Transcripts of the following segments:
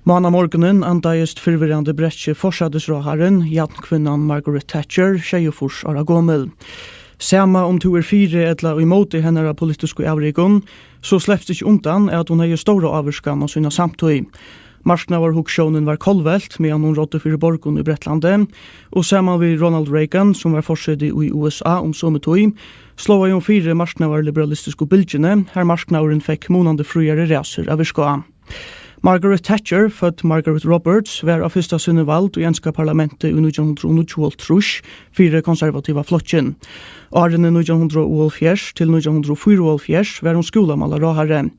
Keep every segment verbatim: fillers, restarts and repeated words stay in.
Mánamorgunin andaðist fyrrverandi bretski forsætisráðharrin, jarnkvinnan Margaret Thatcher, sjeyogfýrs ára gomul. Sama um tú er fyri ella ímóti hennara politisku avrikum, so slepst ikki undan, at hon hevði stóra ávirkan á sína samtíð. Marknaðarhugsjónin var kollvelt, meðan hon ráddi fyri borgum í Bretlandi, og saman við Ronald Reagan, sum var forseti í U S A um somu tíð, slóðaði hon fyri marknaðarliberalistisku bylgjuni, har marknaðurin fekk munandi fríari ræsur at virka á. Margaret Thatcher, fødd Margaret Roberts, var á fyrsta sinni vald í enska parlamentið í nítjan hundrað og níggjuoghálvtrýss fyri konservativa flokkin. Árini nítjan hundrað og hálvfjerðs til nítjan hundrað og fýraoghálvfjerðs var hon skúlamálaráðharri.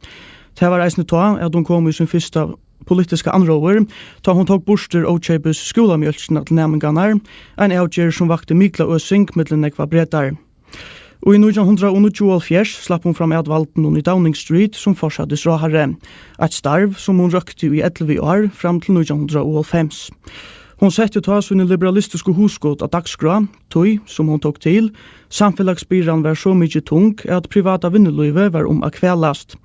Tað var eisini tá, at hon kom í sín fyrsta politiska andróður, tá hon tók burtur ókeypis skúlamjólkina til næmingarnar, ein avgerð, sum vakti mikla øsing millum nógvar bretar. Og í nítjan hundrað og níggjuoghálvfjerðs slapp hon fram at valdinum í Downing Street sum forsætisráðharri, eitt starv, sum hon røkti í ellivu ár fram til nítjan hundrað og hálvfems. Hon setti tá síni liberalistisku hugskot á dagskrá, tí, sum hon tók til, samfelagsbyrðan var so mikið tung, at privata vinnulívið var um at kvalast.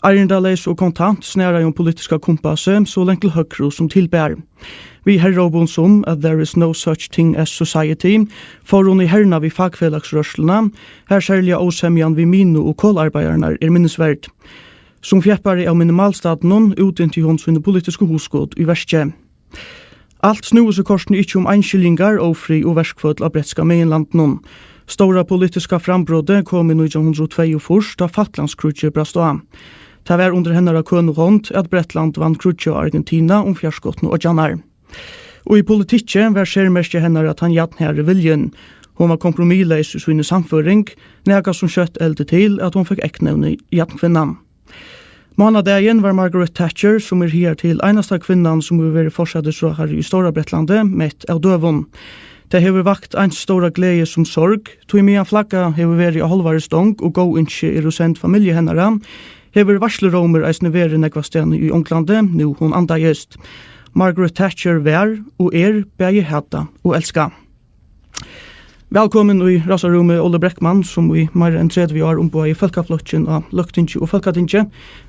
Eigindaleiðis og kontant snaraði hon politiska kumpassið so langt til høgru, sum til bar. Við herrópum sum at "There is no such thing as society" fór hon í herna við fakfelagsrørsluna, har serliga ósemjan við minu- og kolarbeiðararnar er minnisverd. Sum fjeppari av minimalstatinum útinti hon síni politisku hugskot í verki. Alt snúði seg kortini ikki um einskiljingar, ófrið og verkføll á bretska meginlandinum. Stóra politiska frambrotið kom í nítjan hundrað og tveyogfýrs, tá Falklandskríggið brast á. Tað var undir hennara kønu hond, at Bretland vann kríggið á Argentina um fjarskotnu oyggjarnar. Og í politikki var sermerki hennara tann jarnharði viljin. Hon var kompromisleys í síni sannføring, nakað sum skjótt elvdi til, at hon fekk eyknevnið Jarnkvinnan. Mánadagin var Margaret Thatcher, sum er higartil einasta kvinnan, sum hevur verið forsætisráðharri í Stóra Bretlandi, mett av døgum. Tað hevur vakt eins stóra gleði sum sorg, tí meðan flaggað hevur verið á hálvari stong og góð ynski eru send familju hennara, hevur veitslurómur eisini verið nógvastaðni í Onglandi, nú hon andaðist. Margaret Thatcher var og er bæði hatað og elskað. Vælkomin í Rásarrúmið, Óli Breckmann, sum í meira enn tretivu ár umboðaði Fólkaflokkin á Løgtingi og Fólkatingi,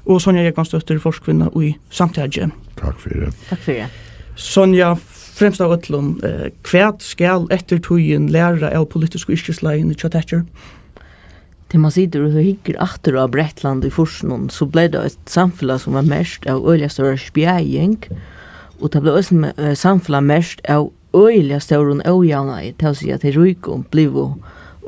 og Sonja Jógvansdóttir, forkvinna í Samtaki. Takk fyri. Takk fyri. Sonja, fremst av øllum, eh, hvat skal eftirtíðin læra av politisku yrkisleiðini hjá Thatcher? Tá man situr og hyggur aftur á Bretland í fýrsunum, so bleiv tað eitt samfelag, sum var merkt av øgiliga stóra spjaðing, og tað bleiv eisini, eh, samfelag merkt av øgiliga stórum ójavnaði, tað vil siga, tey ríku blivu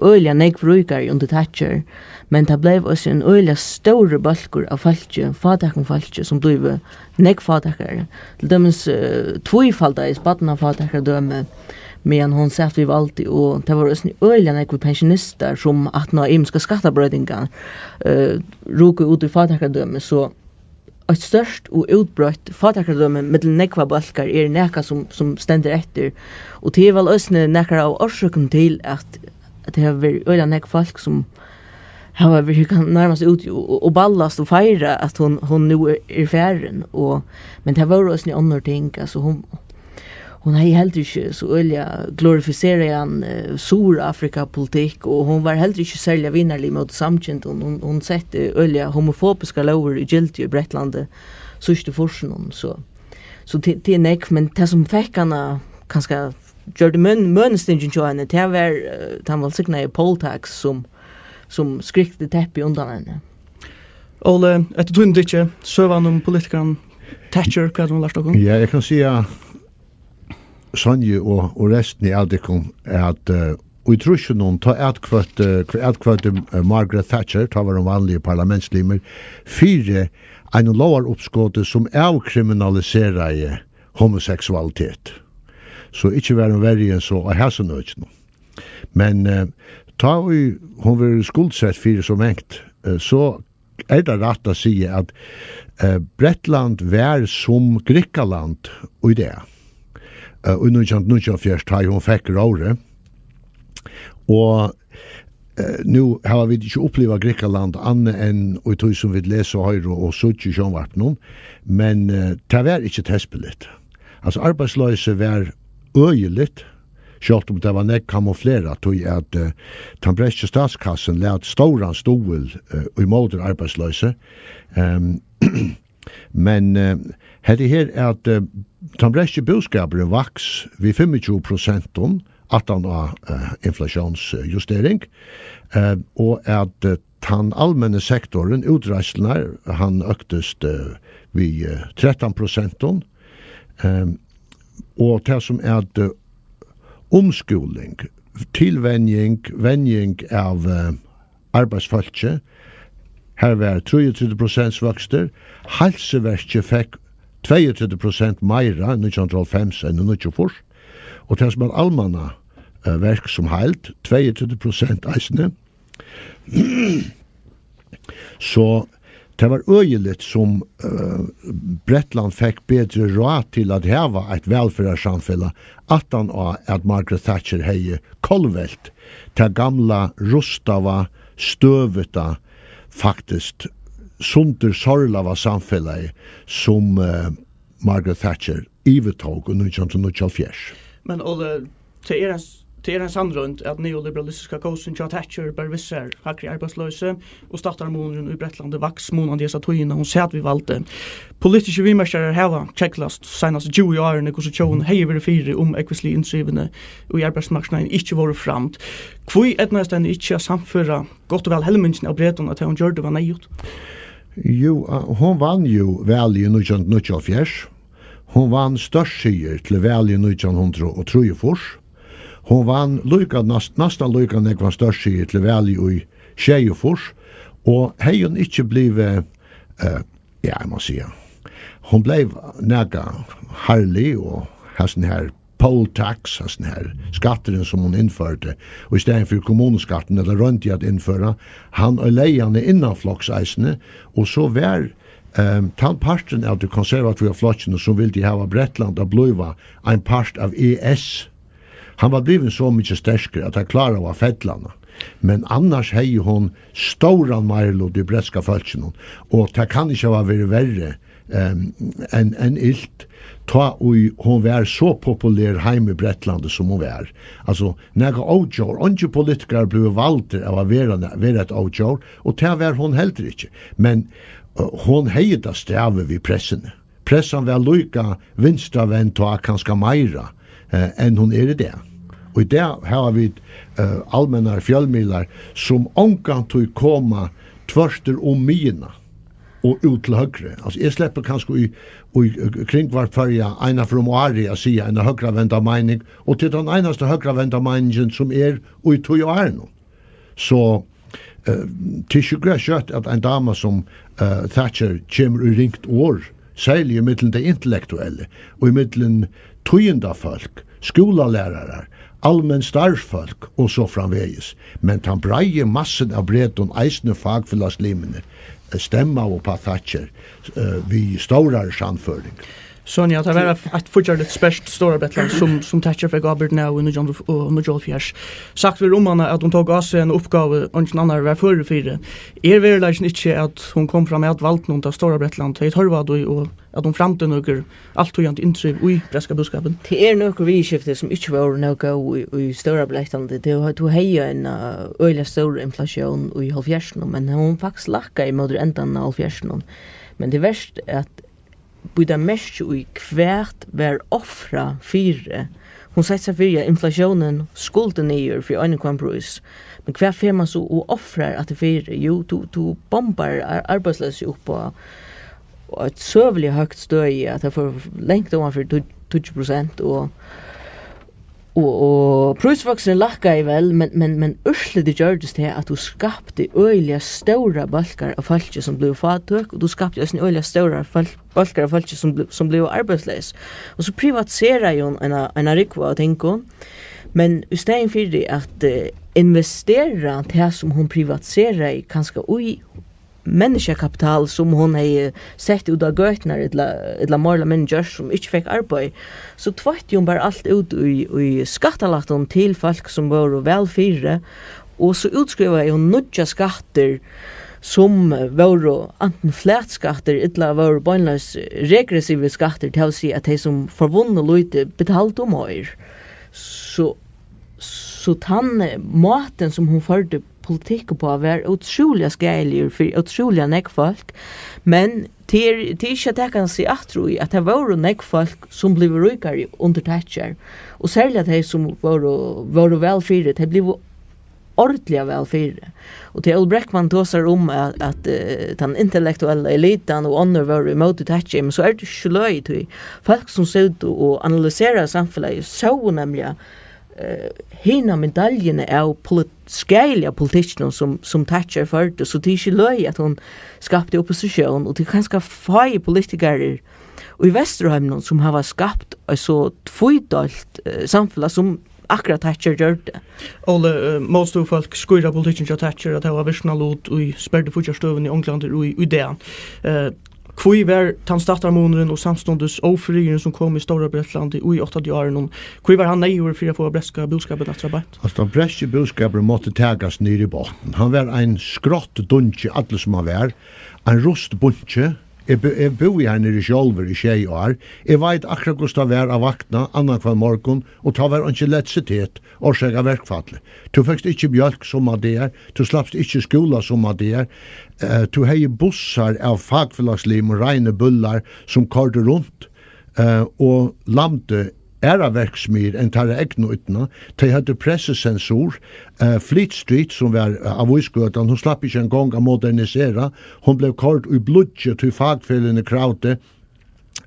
øgiliga nógv ríkari undir Thatcher, men tað bleiv eisini ein øgiliga stórur bólkur av fólki, fátækum fólki, sum blivu nógv fátækari. Til dømis, eh, tvífaldaðist barnafátækradømi, meðan hon sat við valdið, og tað vóru eisini øgiliga nógvir pensjonistar, sum aftan á ymiskar skattabroytingar, eh, ruku út í fátækradømi. So eitt stórt og útbreitt fátækradømi millum nógvar bólkar er nakað, sum, sum stendur eftir, og tað er væl eisini nakrar av orsøkunum til, at, at tað hevur verið øgiliga nógv fólk, sum hava verið, kann nærmast út og, og, og ballast og feira, at hon, hon nú er, er farin, og, men tað vóru eisini onnur ting, altso, hon, hon hevði heldur ikki so øgiliga glorifiseraðan, eh, Suðurafrika-politikk, og hon var heldur ikki serliga vinarlig móti samkyndum. Hon, hon setti øgiliga homofobiskar lógir í gildi í Bretlandi síðst í fýrsunum, so, so tað, tað er nógv, men tað, sum fekk hana, kanska gjørdi møn-, mønustingin hjá henni, tað var, eh, tann vælsignaði Poll Tax, sum, sum skrykti teppið undan henni. Óli, eftir tínum tykki, søgan um politikaran Thatcher, hvat hevur hon lært okkum? Ja, eg kann siga Sonju og, og restini av tykkum, at, eh, í trýssunum, tá atkvøddi, eh, hvat atkvøddi, eh, Margaret Thatcher, tá var hon vanligur parlamentslimur, fyri einum lógaruppskoti, sum avkriminaliseraði homoseksualitet. So ikki var hon verri enn so á hasum økinum. Men, eh, tá ið hon verður skuldsett fyri so mangt, eh, so er tað rætt at siga, at, eh, Bretland var sum Grikkaland í dag, eh, í nítjan hundrað og níggjuoghálvfjerðs, tá ið hon fekk róðrið. Og, eh, nú hava vit ikki upplivað Grikkaland annað enn í tí, sum vit lesa og hoyra og síggja í sjónvarpinum, men, eh, tað var ikki tespiligt. Altso, arbeiðsloysið var øgiligt, sjálvt um tað var nógv kamuflerað, tí at, eh, tann bretski statskassin læt stóran stuðul, eh, ímóti arbeiðsloysi. Ehm, Men, eh, hetta her er at, eh, tann bretski búskapurin vaks við fimmogtjúgu prosent aftan á, eh, inflatiónsjustering, eh, og at, eh, tann almenni sektorin, útreiðslurnar, hann øktist, eh, við, eh, trettan prosent, eh, og tað sum er at, eh, umskúling, tilvenjing, venjing av, eh, arbeiðsfólki, har var trýogtretivu prosent vøkstur, heilsuverkið fekk tveyogtretivu prosent meira í nítjan hundrað og hálvfems enn í níggjuogfýrs, og tað sum er almanna, eh, verk sum heild, tveyogtretivu prosent eisini. So tað var øgiligt, sum, eh, Bretland fekk betri ráð til at hava eitt vælferðarsamfelag aftan á, at Margaret Thatcher hevði kollvelt tað gamla, rustaða, støvuta, faktiskt sundur sorlaða samfelagið, sum, eh, Margaret Thatcher yvirtók í nítjan hundrað og níggjuoghálvfjerðs. Men Óli, tað er ein, tað er ein sannroynd, at neoliberalistiska kósin hjá Thatcher bar við sær hægri arbeiðsloysi, og stættarmunurin í Bretlandi vaks munandi hesa tíðina, hon sat við valdið. Politiskir viðmerkjarar hava keglast seinastu tjúgu árini, hvussu tjóðin hevði verið fyri, um ógvusligu inntrivini í arbeiðsmarknaðin ikki vóru framd. Hví eydnaðist henni ikki at sannføra gott og væl helmingin av Bretum, at tað, hon gjørdi, var neyðugt? Jú, a-, hon vann jú valið í nítjan hundrað og níggjuoghálvfjerðs. Hon vann stórsigur til valið í nítjan hundrað og trýogfýrs. Hon vann líka, næst-, næstan líka nógvan stórsigur til valið í sjeyogfýrs. Og hevði hon ikki blivið, eh, ja, eg má siga, hon bleiv nakað harðlig, og hasin her poll tax, hasin her skatturin, sum hon innførdi, og í staðin fyri kommunuskattin, ella royndi at innføra, hann oyðilegði hana innanfloks eisini, og so var, ehm, tann parturin av tí konservativa flokkinum, sum vildi hava Bretland at blíva ein part av E S, hann var blivin so mikið sterkari, at tað kláraði at fella hana. Men annars hevði hon stóran meiriluta í bretska fólkinum, og tað kann ikki hava verið verri, ehm, enn, enn ilt, tá ið hon var so populer heima í Bretlandi, sum hon var. Altso, nakað ódjór, eingin politikarar blivu valdir av at vera, vera eitt ódjór, og tað var hon heldur ikki. Men, eh, hon hevði tað strævið við pressuni. Pressan var líka vinstravend tá, kanska meira, eh, enn hon er í dag. Og í dag hava vit, eh, almennar fjølmiðlar, sum ongantíð koma tvørtur um miðjuna og út til høgru. Altso, eg sleppi kanska í, í, í Kringvarp Føroya eina ferð um árið at siga eina høgravenda meining, og tað er tann einasta høgravenda meiningin, sum er í tí árinum. So, eh, tað er ikki skjótt, at ein dama sum, eh, Thatcher kemur í ringt orð, serliga ímillum tey intellektuellu, og ímillum tíðindafólk, skúlalærarar, almenn starvsfólk og so framvegis. Men tann breiði massin av Bretum, eisini fakfelagslimirnir, eh, stemmaðu upp á Thatcher, eh, við stórari sannføring. Sonja, tað var eitt, eitt fíggjarligt spert Stóra Bretland, sum, sum Thatcher fekk ábyrgdina av í nítjan hundrað og níggjuoghálvfjerðs. Sagt verður um hana, at hon tók á seg eina uppgávu, eingin annar var førur fyri. Er veruleikin ikki, at hon kom fram at valdinum, tá Stóra Bretland hevði tørv á tí, og at hon framdi nøkur altíðandi inntriv í bretska búskapin? Tað er nøkur viðurskifti, sum ikki vóru nóg góð í, í Stóra Bretlandi. Tú, tú hevði ein, eh, øgiliga stóra inflatión í hálvfjerðsunum, men hon faktiskt lækkaði ímóti endan av hálvfjerðsunum. Men tað er vert at bíta merki í, hvat var ofrað fyri. Hon setti seg fyri, at inflatiónin skuldi niður fyri ein og hvønn prís. Men hvat fer mann so og ofrar aftur fyri? Jú, tú, tú bombar ar-, arbeiðsloysið upp á, á eitt søguliga høgt støði, at tað fór langt oman fyri tí-, tíggju prosent, og, og, og prísvøksturin lækkaði væl, men, men, men úrslitið gjørdist tað, at tú skapti øgiliga stórar bólkar av fólki, sum blivu fátøk, og tú skapti eisini øgiliga stórar fólk, bólkar av fólki, sum bli-, sum blivu arbeiðsleys. Og so privatiseraði hon eina, eina rúgvu av tingum, men í staðin fyri at, eh, investera tað, sum hon privatiseraði, kanska í menniskjakapital, sum hon hevði sett út á gøturnar, ella, ella meira ella minni gjørt, sum ikki fekk arbeiði, so tveitti hon bara alt út í, í skattalættum til fólk, sum vóru væl fyri, og so útskrivaði hon nýggjar skattir, sum vóru antin flatskattir, ella vóru beinleiðis regressivir skattir, tað vil siga, at tey, sum forvunnu lítið, betaldu meir. So, so tann mátin, sum hon førdi politikk uppá var ótrúliga skaðiligur fyri ótrúliga nógv fólk, men tað er, tað er ikki at taka seg aftur í, at tað vóru nógv fólk, sum blivu ríkari undir Thatcher, og serliga tey, sum vóru, vóru væl fyri, tey blivu ordiliga væl fyri. Og tað Óli Breckmann tosar um, at, at, eh, tann intellektuella elitan og onnur vóru ímóti Thatcher, men so er tað ikki løgið, tí fólk, sum sótu og analyseraðu samfelagið, sóu nemliga, eh, hina medaljuna av polit-, skaðiliga politikkinum, sum, sum Thatcher førdi, so tað er ikki løgið, at hon skapti oppositión, og tað er kanska fáir politikarar í Vesturheiminum, sum hava skapt eitt so tvídeilt, eh, samfelag, sum akkurát Thatcher gjørdi. Óli, eh, mótstøðufólk skýra politikkin hjá Thatcher, at hava virknan lut í sperrdu fíggjarstøðuni í Onglandi í, í dag. Eh, hví var tann stættarmunurin og samstundis ófriðurin, sum kom í Stóra Bretlandi í áttati árunum, hví var hann neyðugur fyri at fáa bretska búskapin aftur á beint? Altso, tann bretski búskapurin mátti takast niður í botn. Hann var ein skrottdungi, allur sum hann var. Ein rustbunki. Eg bu-, eg búði har niðri sjálvur í sjey ár. Eg veit akkurát, hvussu tað var at vakna annan hvønn morgun, og tá var einki elektrisitet, orsakað verkfalli. Tú fekst ikki mjólk summar dagar, tú slapst ikki í skúla summar dagar. Eh, tú hevði bussar av fakfelagslimum, reinir búllar, sum koyrdu runt, eh, og lamdu aðrar verksmiðjur enn teirra egnu ídna. Tey høvdu pressusensur, eh, Fleet Street, sum var, eh, avísgøtan, hon slapp ikki eingong at modernisera. Hon bleiv koyrd í blýggj, tí fakfeløgini kravdu,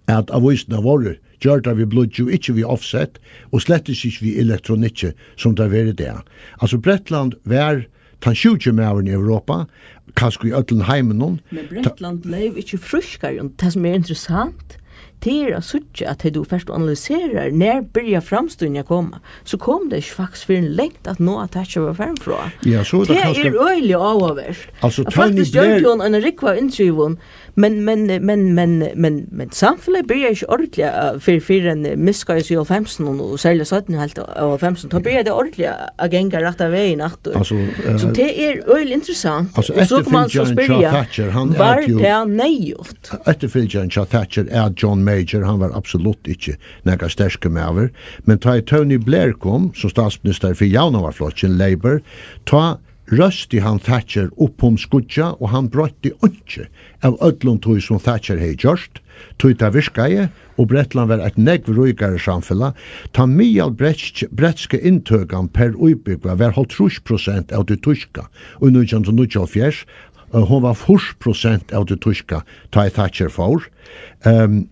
at avísirnar vóru gjørdar við blýggj og ikki við offset, og slett ikki við elektronikki, sum tað verður í dag. Altso, Bretland var tann sjúki maðurin í Europa, kanska í øllum heiminum. Men Bretland bleiv ikki frískari, og tað, sum er interessant, tað er at síggja, at tá tú fert og analyserar, nær byrja framstigini at koma, so kom tað ikki faktiskt fyrr enn langt aftaná, at Thatcher var farin frá. Ja, so er tað. Tað kanska er øgiliga áhugavert. Altso, at Tony faktiskt gjørdi Blair hon eina rúgvu av inntrivum, men, men, men, men, men, men samfelagið byrjaði ikki ordiliga, eh, fyrr, fyrr enn, eh, miðskeiðis í hálvfemsunum og serliga seinnu helvt av hálvfemsunum. Tá byrjaði tað ordiliga at ganga rætta vegin aftur. Altso, eh, so tað er øgiliga interessant. Altso, og so kann man so eftirfylgjarin hjá spyrja, Thatcher, hann var æt jú tað neyðugt? Eftirfylgjarin hjá Thatcher er John Major, hann var absolutt ikki nakar sterkur maður. Men tá ið Tony Blair kom sum statsministari fyri Javnaðarflokkin, Labour, tá røsti hann Thatcher upp um skýggjar, og hann broytti einki av øllum tí, sum Thatcher hevði gjørt, tí tað virkaði, og Bretland var eitt nógv ríkari samfelag. Tann miðal bretsk-, bretska inntøkan per íbúgva var hálvtrýss prosent av tí týska í nítjan hundrað og níggjuoghálvfjerðs, og hon var fýrs prosent av tí týska, tá ið Thatcher fór. Ehm,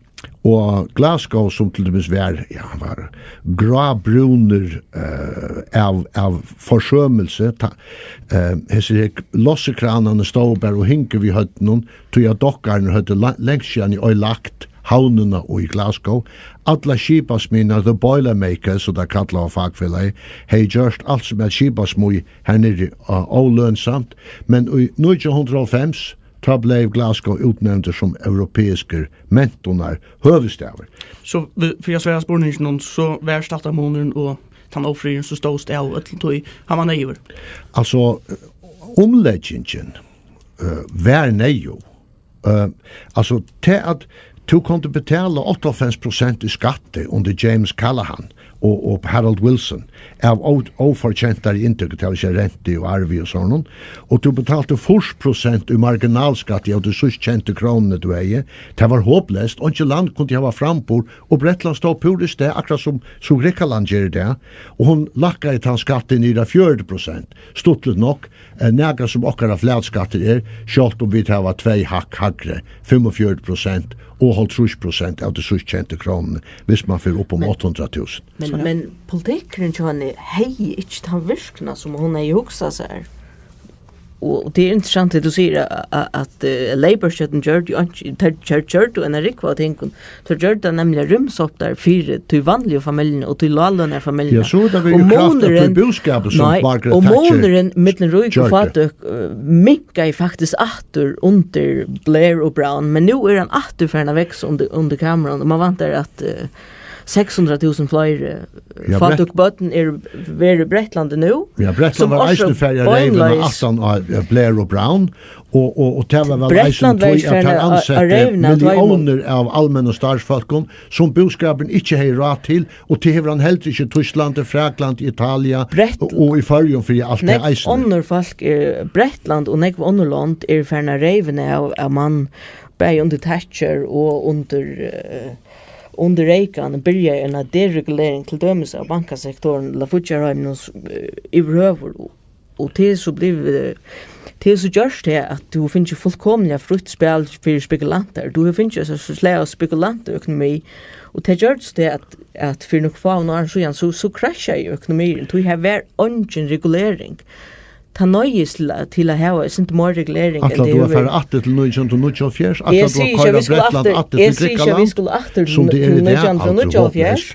og Glasgow, sum til dømis var, ja, hann var grábrúnur, eh, av, av forsømilsi. Ta-, eh, hesir her lossikranarnir stóðu bara og hingu við høvdinum, tí at dokkararnir høvdu la-, langt síðani oyðilagt havnina í Glasgow. Allar skipasmiðjurnar, the boilermakers, sum teir kallaðu fakfelagið, hevði gjørt alt, sum æt skipasmíð har niðri, á, ólønsamt, men í nítjan hundrað og hálvfems, tá bleiv Glasgow útnevndur sum europeiskur mentanarhøvuðsstaður. So, vi-, fyri at svara spurninginum, so var stættamunurin og tann ófriðurin, sum stóðst av øllum tí, hann var neyðugur. Altso, umleggingin, eh, var neyðug. Eh, altso, tað at tú kundi betala áttaoghálvfems prosent í skatti undir James Callaghan og, og Harold Wilson av ó-, ófortjentari inntøku, tað vil siga rentu og arvi og sovorðnum, og tú betalti fýrs prosent í marginalskatt av tí síðst tjentu krónuni tú hevði. Tað var hopleyst, einki land kundi hava framburð, og Bretland stóð púra í stað, akkurát sum, sum Grikkaland ger í dag, og hon lækkaði tann skattin niður á fjøruti prosent, stuttligt nokk, eh, nakað sum okkara flatskattur er, sjálvt um vit hava tvey hakk hægri, fimmogfjøruti prosent og hálvtrýss prosent av tí síðst tjentu krónuni, viss man fer upp um átta hundrað túsund. Men, men politikkurin hjá henni hevði ikki tann virknað, sum hon hevði hugsað sær. Og, og tað er interessant, tað tú sigur, a-, a-, at, eh, Labour-stjórnin gjørdi jo einki, teir, teir gjørdu eina rúgvu av tingum. Teir gjørdu tað nemliga rúmsáttari fyri tí vanligu familjuni og tí láglønarfamiljuni. Ja, so er tað við Og krafti av tí munurin, búskapi, sum nei, Margaret og Thatcher munurin millum rík og gjørdi. Fátøk, eh, minkaði faktiskt aftur undir Blair og Brown, men nú er hann aftur farin at vaksa undir, undir Cameron, og man væntar, at, eh, seks hundrað túsund fleiri Ja, fátøk børn eru verið í Bretlandi nú. Ja, Bretland var eisini farið at reyva beinleiðis aftan á, eh, Blair og Brown, og, og, og tað var vel eisini Bretland var tí, at teir ansettu milljónir av almennum starvsfólkum, sum búskapurin ikki hevði ráð til, og tað hevur hann heldur ikki í Týsklandi, Fraklandi, Italia og, og í Føroyum fyri alt tað eisini. Nógv onnur fólk, eh, Bretland og nógv onnur lond eru farin at reyva av, av mann, bæði undir Thatcher og undir, eh, undir Reagan byrjaði ein deregulering, til dømis av bankasektorin, ella fíggjarheiminum, eh, yvirhøvur, og, og tað er so blivið, eh, tað er so gjørt tað, at tú fingið fullkomiliga frítt spæl fyri spekulantar. Tú hevur fingið so, so slag av spekulantaøkonomi, og tað gjørdist tað, at, at fyri nøkrum fáum árum síðan, so, so krasjaði økonomiin. Tí har var eingin regulering. Tað noyðist til at, til at hava eitt sindur meir regulering enn tað hevur verið. Ætlar tú at fara aftur til nítjan hundrað og níggjuoghálvfjerðs? Ætlar tú at koyra Bretland aftur til Grikkaland, sum tað er í dag? Eg sigi ikki, vit skulu aftur til nítjan hundrað og níggjuoghálvfjerðs,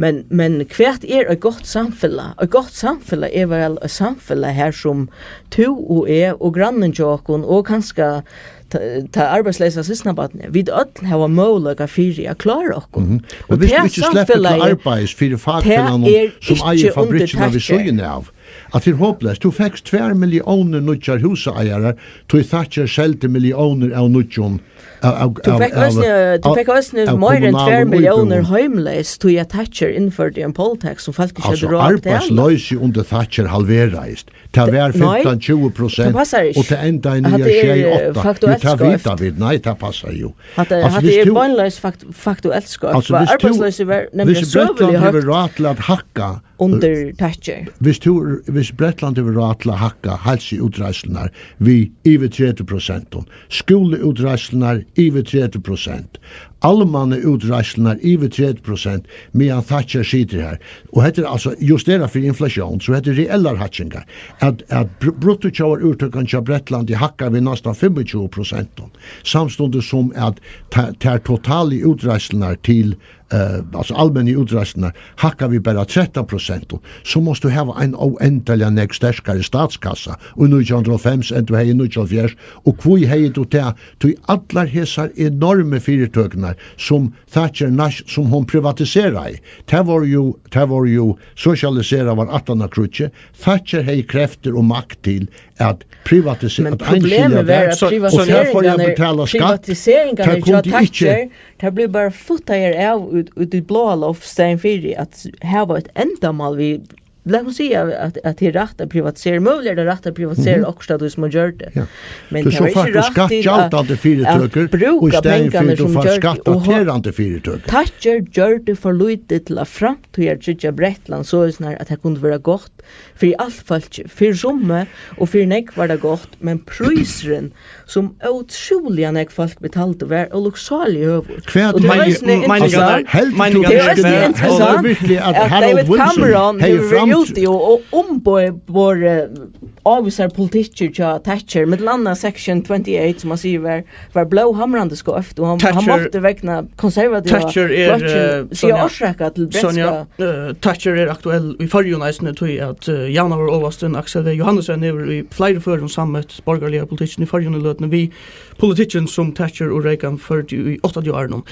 men, men hvat er eitt gott samfelag? Eitt gott samfelag er væl eitt samfelag har sum tú og eg og grannin hjá okkum og kanska ta, ta arbeiðsleysa systkinabarnið, vit øll hava møguleika fyri at klára okkum. Mhm. Men viss tú ikki sleppur til arbeiðis fyri fakfelaganum, sum eigur fabrikkina við síðuna av, at tað er hopleyst. Tú fekst tvær milliónir nýggjar húsaeigarar, tí Thatcher seldi milliónir av nýggjum, av, av, Tú fekk eisini, tú fekk eisini meira enn tvær milliónir hoymleys, tí at Thatcher innførdi ein politikk sum fólk ikki høvdu ráð at betala. Arbeiðsloysið undir Thatcher halveraðist. Tað var fimtan, tjúgu prosent, og tað endaði niðan í sjey, átta. Jú, tað vita vit. Nei, tað passar jú. Hatta, hatta er beinleiðis faktuelt skeivt. Arbeiðsloysið var nevniliga søguliga høgt undir Thatcher. Viss tú, viss Bretland hevur ráð til at hækka heilsuútreiðslurnar við yvir tretivu prosent, skúlaútreiðslurnar yvir tretivu prosent, almannaútreiðslurnar yvir tretivu prosent, meðan Thatcher situr har. Og hetta er altso justerað fyri inflatión, so hetta er reellar hækkingar. At, at br-, bruttotjóðarúrtøkan hjá Bretlandi hækkar við næstan fimmogtjúgu prosent, samstundis sum at ta-, tær totalu útreiðslurnar til eh, altso almennu útreiðslurnar, hækka við bara trettan prosent, so mást tú hava ein óendaliga nógv sterkari statskassa í nítjan hundrað og hálvfems enn tú hevði í níggjuoghálvfjerðs. Og hví hevði tú tað? Tí allar hesar enormu fyritøkurnar, sum Thatcher næst, sum hon privatiseraði, tað vóru jú, tað vóru jú sosialiseraðar aftan á kríggið. Thatcher hevði kreftir og makt til at privatisera, at einskilja tað. Men problemið var, at privatiseringarnar, privatiseringarnar hjá Thatcher, tær blivu bara futtaðar av út, út í bláa loft, staðin fyri at hava eitt endamál við, lat okkum siga, at, at tað er rætt at privatisera, møguliga er tað rætt at privatisera okkurt av tí, sum man gjørdi. Ja. Men tað var ikki rætt til at, at brúka pengarnar, sum gjørdi, og Thatcher gjørdi for lítið til at framtíðartryggja Bretland, soleiðis at tað kundi vera gott fyri alt fólkið. Fyri summi og fyri nógv var tað gott, men prísurin, sum ótrúliga nógv fólk betaldu, var ólukksáliga høgur. Hvat er meiningarnar? Heldur tú virkiliga, heldur tú virkiliga, at Harold Wilson hevði fram- David Cameron hevur verið úti og, og umborið ávísar politikkir hjá Thatcher, millum annað Section twenty-eight, sum man sigur var, var blóðhamrandi skeivt, og hann, hann mátti vegna konservativa flokkin siga orsaka til bretska Eh, Thatcher er aktuell í Føroyum eisini, tí at, eh, javnaðarovastin Aksel V. Johannesen hevur í fleiri førum sammett borgarliga politikkin í Føroyum í løtuni við politikkin, sum Thatcher og Reagan førdu í áttatiárunum.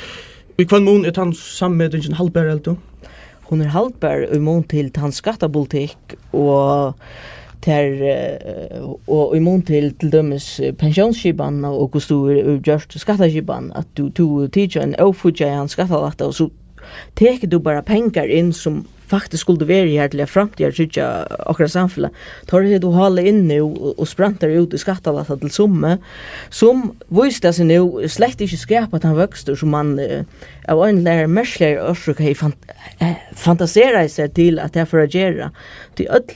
Í hvønn mun er tann sammetingin haldbar, heldur tú? Hon er haldbar í mun til tann skattapolitikk og tær, eh, og í mun til, til dømis, eh, pensjónsskipanina og hvussu tú er, er gjørt skattaskipan, at tú, tú tekur ein ófíggjaðan skattalætta og so tekur tú bara pengar inn, sum faktiskt skuldu verið har til at framtíðartryggja okkara samfelag. Teir hevur tú hálað inn nú og, og sprengt teir út í skattalætta til summi, sum vísti seg nú slett ikki skapa tann vøkstur, sum man, eh, av ein ella annan merkiligari orsøk hevði fan-, eh, fantaseraði seg til, at tað fór at gera. Tí øll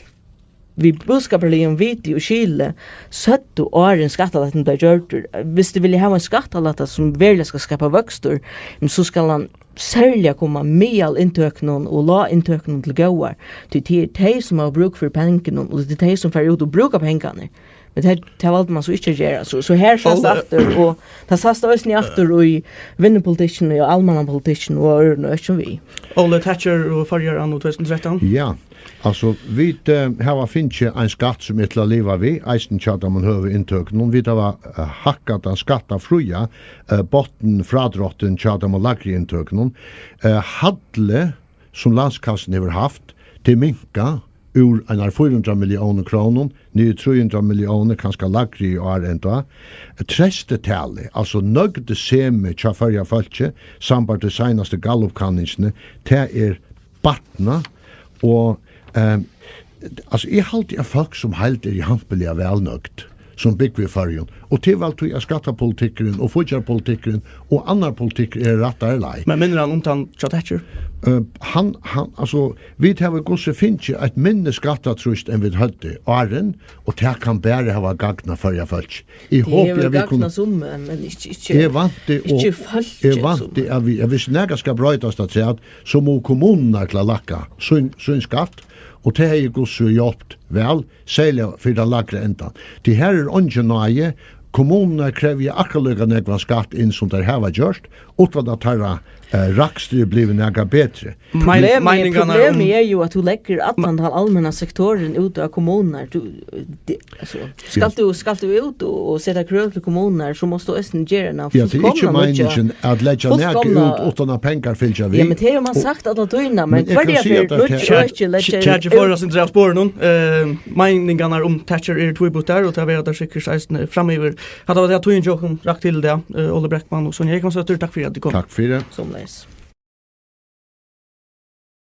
við búskaparligum viti og skili søgdu, áðrenn skattalættin bleiv gjørdur: Viss tú vilt hava ein skattalætta, sum veruliga skal skapa vøkstur, men so skal hann serliga koma miðalinntøkunum og láginntøkunum til góðar, tí tað er tey, sum hava brúk fyri pengunum, og tað er tey, sum fara út og brúka pengarnar. Men tað, tað valdi man so ikki at gera. So, so her sæst Óli aftur, og tað sæst eisini aftur í vinnupolitikkinum og almannapolitikkinum og øðrum økjum við. Óli, Thatcher og Føroyar anno tvey túsund og trettan. Ja, altso, vit, eh, hava fingið ein skatt sum er til at liva við, eisini hjá teimum høgu inntøkunum. Vit hava, eh, hækkað tann skattafría, eh, botnfrádráttin hjá teimum lægri inntøkunum. Eh, halli sum landskassin hevur havt, tað er minkað úr einar fýra hundrað milliónir krónum niður í trý hundrað milliónir, kanska lægri í ár enntá. Treystitalið, altso nøgdsemið hjá Føroya fólki, sambært tí seinastu Gallup-kanningini, tað er batnað, og, ehm, altso, eg haldi, at fólk sum heild eru hampiliga væl nøgd, sum búgva í Føroyum. Og tað er væl tí, at skattapolitikkurin og fíggjarpolitikkurin og annar politikkur er rættari leið. Men minnir hann um tann hjá Thatcher? Eh, hann, hann, altso, vit hava í hvussu fingið eitt minni skattatrýst enn vit høvdu áðrenn, og tað kann bara hava gagnað Føroya fólki. Eg Tað hopi, hevur at vit kunnu gagnað summi, men ikki, ikki, Eg vænti, ikki og fólki eg vænti, summi. At vit, at viss nakað skal broytast afturat, so mugu kommunurnar til at lækka sín, sín skatt, og tað hevði í hvussu hjálpt væl, serliga fyri tann lægri endan. Tí her er eingin náði. Kommunurnar krevja akkurát líka nógvan skatt inn, sum tær hava gjørt, uttan at teirra, eh, rakstur er blivin nakað betri. Mein-, Problemið, meiningarnar um problemið er jú, at tú leggur allan tann almenna sektorin út á kommunurnar. Tú, eh, de-, altso, skalt Ja. tú, skalt tú út og, og seta krøv til kommunurnar, so mást tú eisini gera eina Ja, tað er ikki fullkomna nýggja, meiningin at leggja nakað fullkomna út uttan at pengar fylgja við. Ja, men tað hevur man Og sagt alla tíðina, men Men eg kann hvørja siga ferð tær, nýggj tær- øki leggja Tær út. Forðast ikki av sporunum. Eh, meiningarnar um Thatcher eru tvíbýttar, og tað verða tær sikkurt eisini framyvir. Hatta var tað, tíðin hjá okkum rakk til í dag. Eh, Óli Breckmann og Sonja Jógvansdóttir, takk fyri at tit komu. Takk fyri. Somuleiðis.